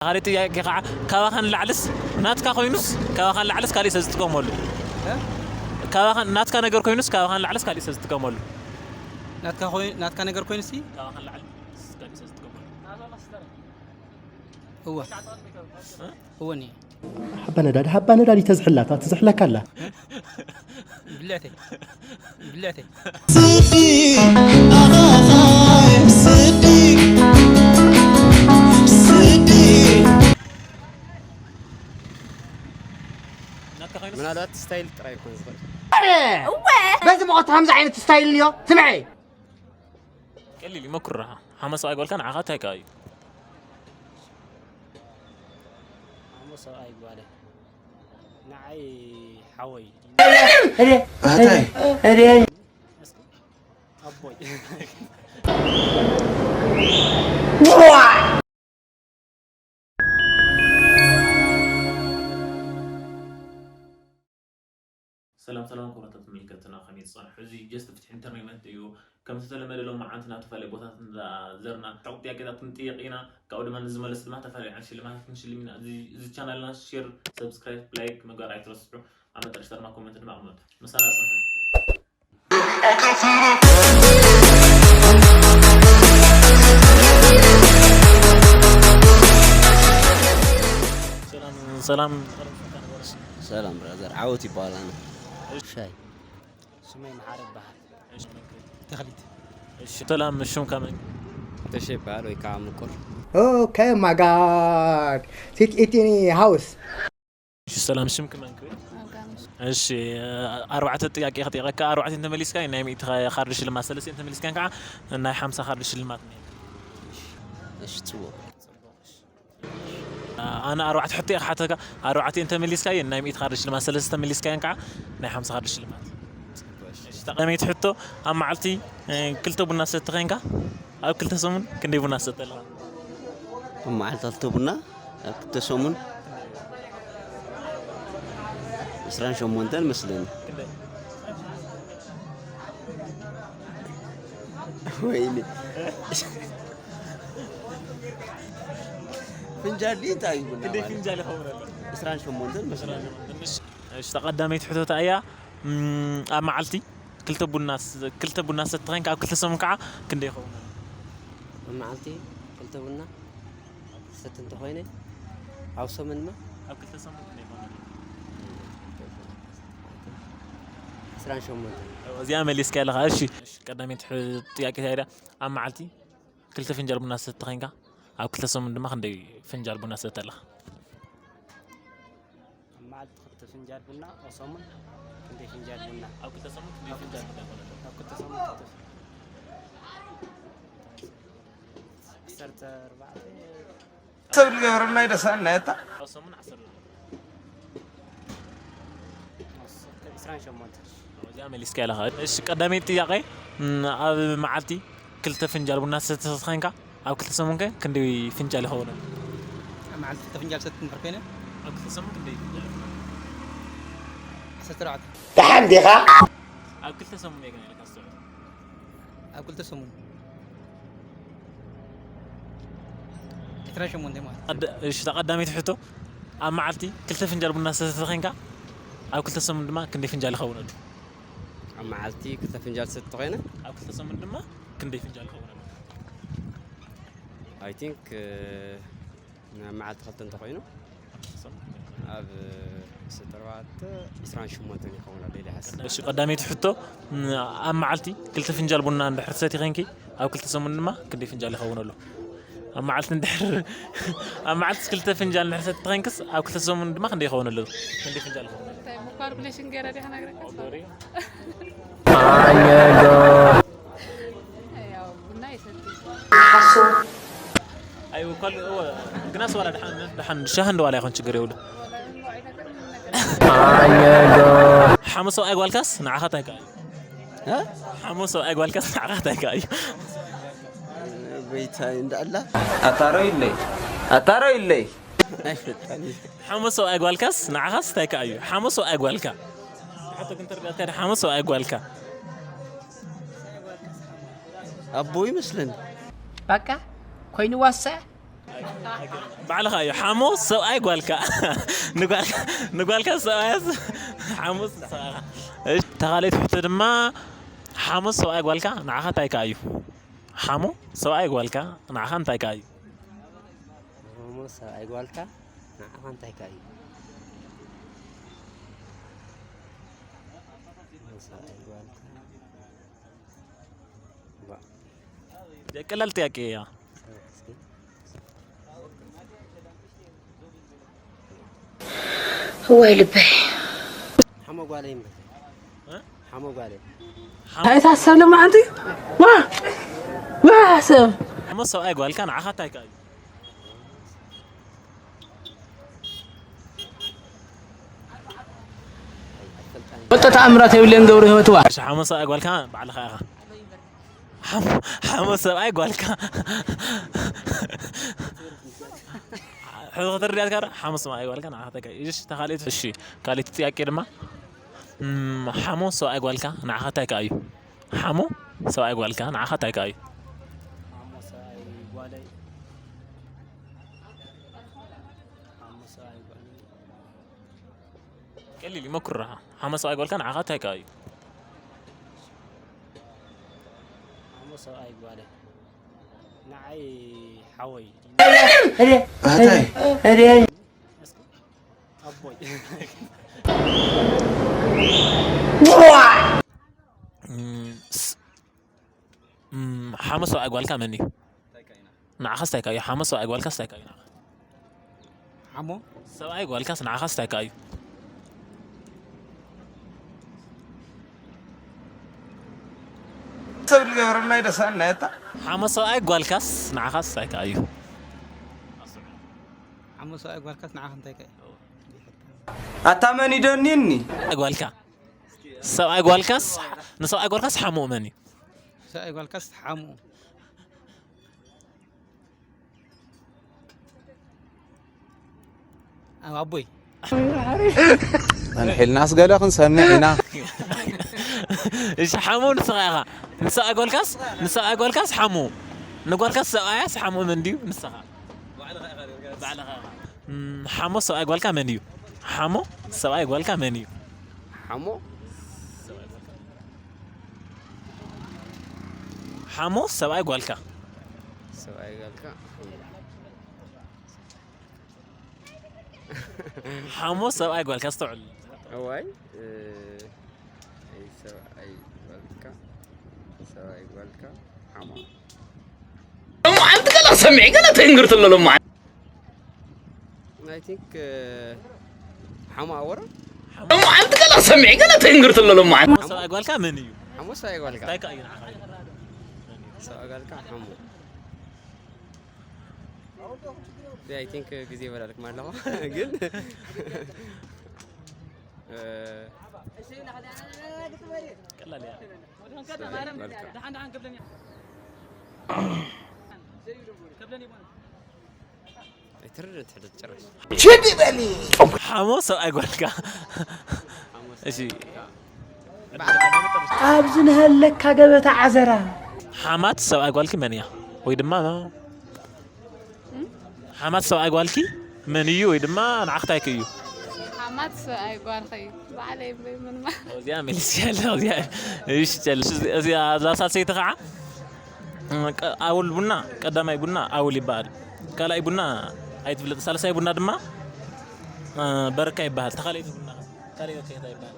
ካልእ ጥያቄ ከዓ፣ ካባኻ ንላዕልስ ናትካ ኮይኑስ፣ ካባኻ ንላዕልስ ካሊእ ሰብ ዝጥቀመሉ? እ? ካባኻ፣ ናትካ ነገር ኮይኑስ ካባኻ ንላዕልስ ካሊእ ሰብ ዝጥቀመሉ? ናትካ ኮይ-፣ ናትካ ነገር ኮይኑሲ? ካባኻ ንላዕልስ ካሊእ ሰብ ዝጥቀመሉ? እወ። እ? እወ፣ እኔ። ሓባ ነዳዲ፣ ሓባ ነዳዲ ተዝሕላታ፣ ትዝሕለካ ኣላ። ብልዕተይ። ብልዕተይ። ስዲ፣ ኣኻኻይ፣ ስዲ፣ ስዲ። ምናልባት ስታይል ጥራይ ይኮን ዝኽእል። እወ። በዚ መቐት ከምዚ ዓይነት ስታይል እንዮ፣ ስምዐይ። ቀሊል እዩ፣ መኩር ረኻ። ሓመድ ሰብኣይ ጓልካ ንዓኻ እንታይ ከኣ እዩ? ሓመድ ሰብኣይ ጓለይ ንዓይ ሓወይ። ኣቦይ። ሰላም ሰላም ክቡራት ተመልከትትና፣ ከመይ ትጸንሑ? እዚ ጀስት ፍትሒ ኢንተርቴይንመንት እዩ። ከም ዝተለመደ ሎም መዓልትና ተፈላለዩ ቦታት እንዳዘርና ሕቑ ጥያቄታት ክንጥየቕ ኢና። ካብኡ ድማ ንዝመለስ ድማ ተፈላለዩ ዓይነት ሽልማታት ክንሽልም ኢና። እዚ፣ እዚ ቻናልና ሼር፣ ሰብስክራይብ፣ ላይክ ምግባር ኣይትረስዑ። ኣብ መጠረሽታ ድማ ኮመንት ድማ ኣቕመጡ። ምሳና ጽንሑ። ሰላም፣ ሰላም። ሰላም ብራዘር፣ ዓወት ይበሃል። ኣነ ሻይ። ስመይ መሓሪ ይበሃል። ተኽሊት። እሺ፣ ሰላም፣ ሽምካ መን? ተሸ ይበሃል ወይ ከዓ ምቁር። ኦኬ፣ ማይ ጋድ። ሲት ኢት ኢን ሃውስ። እሺ፣ ሰላም፣ ሽምኪ መን ክብል? እሺ፣ ኣርባዕተ ጥያቄ ክጥይቐካ፣ ኣርባዕተ እንተመሊስካ ናይ ሚእቲ ካርዲ ሽልማት፣ ሰለስተ እንተመሊስካ ከዓ ናይ ሓምሳ ካርዲ ሽልማት እኒኦ። እሺ፣ ጽቡቕ። ኣነ ኣርባዕተ ሕቶ እየ ክሓተካ፣ ኣርባዕተ እንተመሊስካየን ናይ ሚእቲ ካርዲ ሽልማት፣ ሰለስተ ተመሊስካየን ከዓ ናይ ሓምሳ ካርዲ ሽልማት። እሺ፣ ቀዳመይቲ ሕቶ፣ ኣብ መዓልቲ፣ እ፣ ክልተ ቡና ትሰቲ ኾይንካ፣ ኣብ ክልተ ሰሙን ክንደይ ቡና ትሰቲ ኣለኻ? ኣብ መዓልቲ ክልተ ቡና፣ ኣብ ክልተ ሰሙን ዕስራን ሸሞንተን መስለኒ። ክንደይ? ወይኔ። ፍንጃል ድዩ እንታይ እዩ ቡና ክንደይ ማለት? ፍንጃል ይኸውን ኣሎ? ዕስራን ሸሞንተን መስለኒ። እሺ፣ እሺ፣ እታ ቀዳመይቲ ሕቶታ እያ፣ እም፣ ኣብ መዓልቲ ክልተ ቡና ስ-፣ ክልተ ቡና ሰቲ ኾይንካ ኣብ ክልተ ሰሙን ከዓ ክንደይ ይኸውን? ኣብ መዓልቲ ክልተ ቡና ሰቲ እንተኾይነ፣ ኣብ ሰሙን ድማ? ኣብ ክልተ ሰሙን ክንደይ ይኸውን? ዕስራን ሸሞንተን። እዚኣ መሊስካ ኣለኻ። እሺ፣ እሺ፣ ቀዳመይቲ ሕ-፣ ጥያቄ እንታይ እያ? ኣብ መዓልቲ ክልተ ፍንጃል ቡና ሰቲ ኾይንካ፣ ኣብ ክልተ ሰሙን ድማ ክንደይ ፍንጃል ቡና ሰቲ ኣለኻ? ኣብ መዓልቲ ክልተ ፍንጃል ቡና፣ ኣብ ሰሙን ክንደይ ፍንጃል ቡና? ኣብ ክልተ ሰሙን ክንደይ ፍንጃል ቡና ይኾነሉ? ኣብ ክልተ ሰሙን ክልተ ፍንጃል። ዓሰርተ ኣርባዕተ። ሰብ ዝገበረልና ይደሳና የታ። ኣብ ሰሙን ዓሰርተ። ዕስራን ሸሞንተን። እዚኣ መሊስካ ኣለኻ። እሺ፣ ቀዳመይቲ ጥያቄ፣ እም፣ ኣብ መዓልቲ ክልተ ፍንጃል ቡና ትሰቲ ተኾይንካ፣ ኣብ ክልተ ሰሙን ከ ክንደይ ፍንጃል ይኸውን? ኣብ መዓልቲ ክልተ ፍንጃል ሰቲ እንድሕር ኮይነ? ኣብ ክልተ ሰሙን ክንደይ ፍንጃል ይኸውን? ዓሰርተ ኣርባዕተ። ደሓን ዲኻ? ኣብ ክልተ ሰሙን እየ ግን ኢልካ፣ ኣስተውዕል። ኣብ ክልተ ሰሙን። ዕስራን ሸሞንተን ማለት። ቀድ-፣ እሺ፣ እታ ቀዳመይቲ ሕቶ፣ ኣብ መዓልቲ ክልተ ፍንጃል ቡና ትሰቲ ተኾይንካ፣ ኣብ ክልተ ሰሙን ድማ ክንደይ ፍንጃል ይኸውን? ኣብ መዓልቲ ክልተ ፍንጃል ዝሰቲ ተኾይነ? ኣብ ክልተ ሰሙን ድማ ክንደይ ፍንጃል ይኸውን? I think፣ እ፣ ኣብ መዓልቲ ክልተ እንተኾይኑ፣ ኣብ ዕስራን ኣርባዕተን ዕስራን ሸሞንተን ይኸውን ኣሎ ኢለ ይሓስብ። እሺ፣ ቀዳመይቲ ሕቶ፣ ም፣ ኣብ መዓልቲ ክልተ ፍንጃል ቡና እንድሕር ትሰቲ ኾይንኪ፣ ኣብ ክልተ ሰሙን ድማ ክንደይ ፍንጃል ይኸውን ኣሎ? ኣብ መዓልቲ እንድሕር፣ ኣብ መዓልቲ ክልተ ፍንጃል እንድሕር ትሰቲ ኾይንክስ፣ ኣብ ክልተ ሰሙን ድማ ክንደይ ይኸውን ኣሎ? ክንደይ ፍንጃል ይኸውን ኣሎ? እንታይ ካልኩሌሽን ገይረ ዲኻ ነግረካ? ኦዶሪ። ያው ቡና ይሰቲ። ሓሱ። ኣይወ፣ ኳል-፣ እወ፣ ግናስ ዋላ ደሓን፣ ደሓን ሻሂ እንደ ዋላ ይኹን ችግር የብሉ። ሓሙስ ሰብኣይ ጓልካስ ንዓኻ እንታይ ከኣ እዩ? እ? ሓሙስ ሰብኣይ ጓልካስ ንዓኻ እንታይ ከኣ እዩ? ጎይታይ እንዳኣላ። ኣታሮ ኢለይ። ኣታሮ ኢለይ። ኣይፈታኒ። ሓሙስ ሰብኣይ ጓልካስ ንዓኻስ እንታይ ከኣ እዩ? ሓሙስ ሰብኣይ ጓልካ። ሓቶ ግን ተረዳእካ ዶ? ሓሙስ ሰብኣይ ጓልካ። ኣቦ ይመስለኒ። በቃ ኮይኑ ዋሰ። ባዕልኻ እዩ። ሓሞ ሰብኣይ ጓልካ። ንጓልካ፣ ንጓልካ ሰብኣያስ ሓሙስ ንስኻ ኢኻ። እሺ፣ ተኻልኢት ሕቶ ድማ፣ ሓሞ ሰብኣይ ጓልካ ንዓኻ እንታይ ከ እዩ? ሓሞ ሰብኣይ ጓልካ ንዓኻ እንታይ ከ እዩ? ኦሮሞ ሰብኣይ ጓልካ ንዓኻ እንታይ ከ እዩ? ኦሮሞ ሰብኣይ ጓልካ ባ- ቀላል ጥያቄ እያ። እስኪ እዋይ ልበይ። ሓሞ ጓለይ እምበር። ሓሞ ጓለይ። እንታይ ታሰብ ሎማዓንቲ? ዋ! ዋ ሰብ! ሓሞ ሰብኣይ ጓልካ ንዓኻ እንታይ ከ እዩ? ወጠ ተኣምራት የብለን ገብረ ህይወትዋ። እሺ፣ ሓሞ ሰብኣይ ጓልካ ባዕልኻ ኢኻ። ሓሞ፣ ሓሞ ሰብኣይ ጓልካ። ሕዚ ከተረድኣትካ ዶ? ሓሞ ሰብኣይ ጓልካ ንዓኻ እንታይ ከ እዩ? እሺ፣ ተኻልኢት፣ እሺ፣ ካልኢት ጥያቄ ድማ፣ እም፣ ሓሞ ሰብኣይ ጓልካ ንዓኻ እንታይ ከ እዩ? ሓሞ ሰብኣይ ጓልካ ንዓኻ እንታይ ከ እዩ? ሓሞ ሰብኣይ ጓለይ። ሓሞ ሰብኣይ ጓለይ። ቀሊል እዩ፣ ሞክር ረኻ። ሓሞ ሰብኣይ ጓልካ ንዓኻ እንታይ ከ እዩ? ሓሞ ሰብኣይ ጓለይ። ንዓይ ሓወይ። ኣቦይ። እም፣ ስ-፣ እም፣ ሓሞ ሰብኣይ ጓልካ መን እዩ? ንዓኻስ እንታይ ከ እዩ? ሓሞ ሰብኣይ ጓልካስ እንታይ ከ እዩ ንዓኻ? ሓሞ ሰብኣይ ጓልካስ ንዓኻስ እንታይ ከ እዩ? ሰብ ዝገብረልና ይደሳና የታ ሓሞ ሰብኣይ ጓልካስ ንዓኻስ እንታይ ከ እዩ? ሓሞ ሰብኣይ ጓልካስ ንዓኻ እንታይ ከ እዩ? ኣታ መን ይደኒኒ ጓልካ ሰብኣይ ጓልካስ ንሰብኣይ ጓልካስ ሓሙኡ መን እዩ? ሰብኣይ ጓልካስ ሓሙኡ ኣብ ኣቦይ ኣንሒልናስ ገለ ክንሰምዕ ኢና። እሺ ሓሙኡ ንስኻ ኢኻ። ንሰብኣይ ጓልካስ ንሰብኣይ ጓልካስ ሓሙኡ ንጓልካስ ሰብኣያስ ሓሙኡ መን ድዩ ንስኻ? ባዕልኻ ኢኻ። እም፣ ሓሞ ሰብኣይ ጓልካ መን እዩ? ሓሞ ሰብኣይ ጓልካ መን እዩ? ሓሞ ሓሞ ሰብኣይ ጓልካ ሰብኣይ ጓልካ ሓሞ ሓሞ ሰብኣይ ጓልካ ኣስተውዕል። እዋይ እ፣ ኣይ ሰብኣይ ጓልካ ሰብኣይ ጓልካ ሓሞ እሞ ሓንቲ ገለ ክሰምዕ ገለ ትህንግር ትሎ ሎማዓንቲ I think ሓሞ ኣወረ እሞ ሓንቲ ገለ ክሰምዕ ገለ ትህንግር ትሎ ሎማዓንቲ ሰብኣይ ጓልካ መን እዩ? ሓሞ ሰብኣይ ጓልካ እንታይ ከ እዩ ንዓኻ? ሰብኣይ ጓልካ ሓሞ I think ግዜ ይበላልኩም ኣለኹ ግን እ፣ ቀላል እያ። ሰብኣይ ጓልካ ኣይትረድእ ትሕደት ጭራሽ ሓሞ ሰብኣይ ጓልካ እሺ ኣብዚ ንሃለካ ገበታ ዓዘራ ሓማት ሰብኣይ ጓልኪ መን እያ? ወይ ድማ ሓማት ሰብኣይ ጓልኪ መን እዩ? ወይ ድማ ንዓኽታይክ እዩ? ሓማት ሰብኣይ ጓልኺ እዩ። ባዕለይ እምበይ ምንማ እዚኣ መሊስያለ እዚኣ እሺ ጨል እዚኣ እዛ ሳልሰይቲ ከዓ ቀ- ኣውል ቡና ቀዳማይ ቡና ኣውል ይበሃል። ካልኣይ ቡና ኣይትፍለጥ። ሳልሳይ ቡና ድማ እ፣ በረካ ይበሃል። ተኻለይቲ ቡና ካልኣይ ከ እንታይ ይበሃል?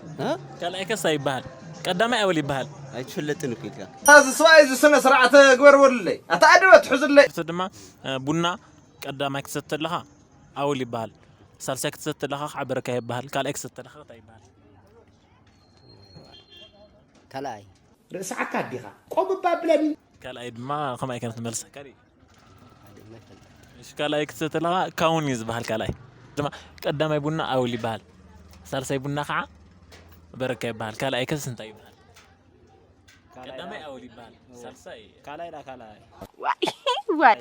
ካልኣይ ከስ ይበሃል። ቀዳማይ ኣውል ይበሃል። ኣይትፍለጥን እኮ ኢልካ እዚ ሰብኣይ እዚ ስነ ስርዓት ግበር በሉለይ ኣታ ኣደብ ኣትሕዙለይ ሕቶ ድማ እ፣ ቡና ቀዳማይ ክትሰቲ ኣለኻ ኣውል ይበሃል። ሳልሳይ ክትሰቲ ኣለኻ ከዓ በረካ ይበሃል። ካልኣይ ክትሰቲ ኣለኻ እንታይ ይበሃል? ካልኣይ ርእስዓካ ኣዲኻ ቆብባ ብለኒ ካልኣይ ድማ ከምኣይ ከም ትመልሰካ ርኢ እሺ ካልኣይ ክትሰቲ ኣለኻ ካውን እዩ ዝበሃል። ካልኣይ ድማ ቀዳማይ ቡና ኣውል ይበሃል። ሳልሳይ ቡና ከዓ በረካ ይበሃል። ካልኣይ ከስ እንታይ ይበሃል? ቀዳማይ ኣውል ይበሃል። ሳልሳይ ካልኣይ ዳ ካልኣይ ዋይ ዋይ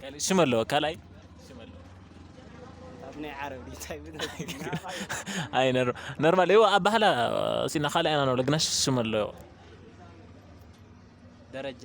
ካልእ ሽም ኣለዎ። ካልኣይ ሽም ኣለዎ። ኣብ ናይ ዓረብ ዲታይ ብነ ኣይ ነር ኖርማል እዩ ኣባህላ ሲና ካልኣይ ኣና ነው ለግናሽ ሽም ኣለዎ። ደረጃ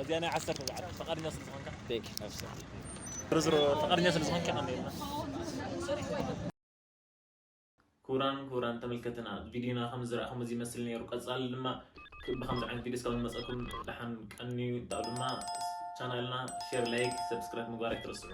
እዚኣ ናይ ዓሰርተ ዝዓት ፈቃድኛ ስለ ዝኾንካ Thank you. ዝርዝሮ ፈቃድኛ ስለ ዝኾንካ ቀንደልና። ክቡራን ክቡራን ተመልከትና ቪዲዮና ከም ዝረኣኹም እዚ ይመስል ነይሩ። ቀጻሊ ድማ ክ- ብከምዚ ዓይነት ቪዲዮ እስካብ ንመፀኩም ደሓን ቀንዩ። እንታው ድማ ቻናልና ሼር፣ ላይክ፣ ሰብስክራይብ ምግባር ኣይትረስዑ።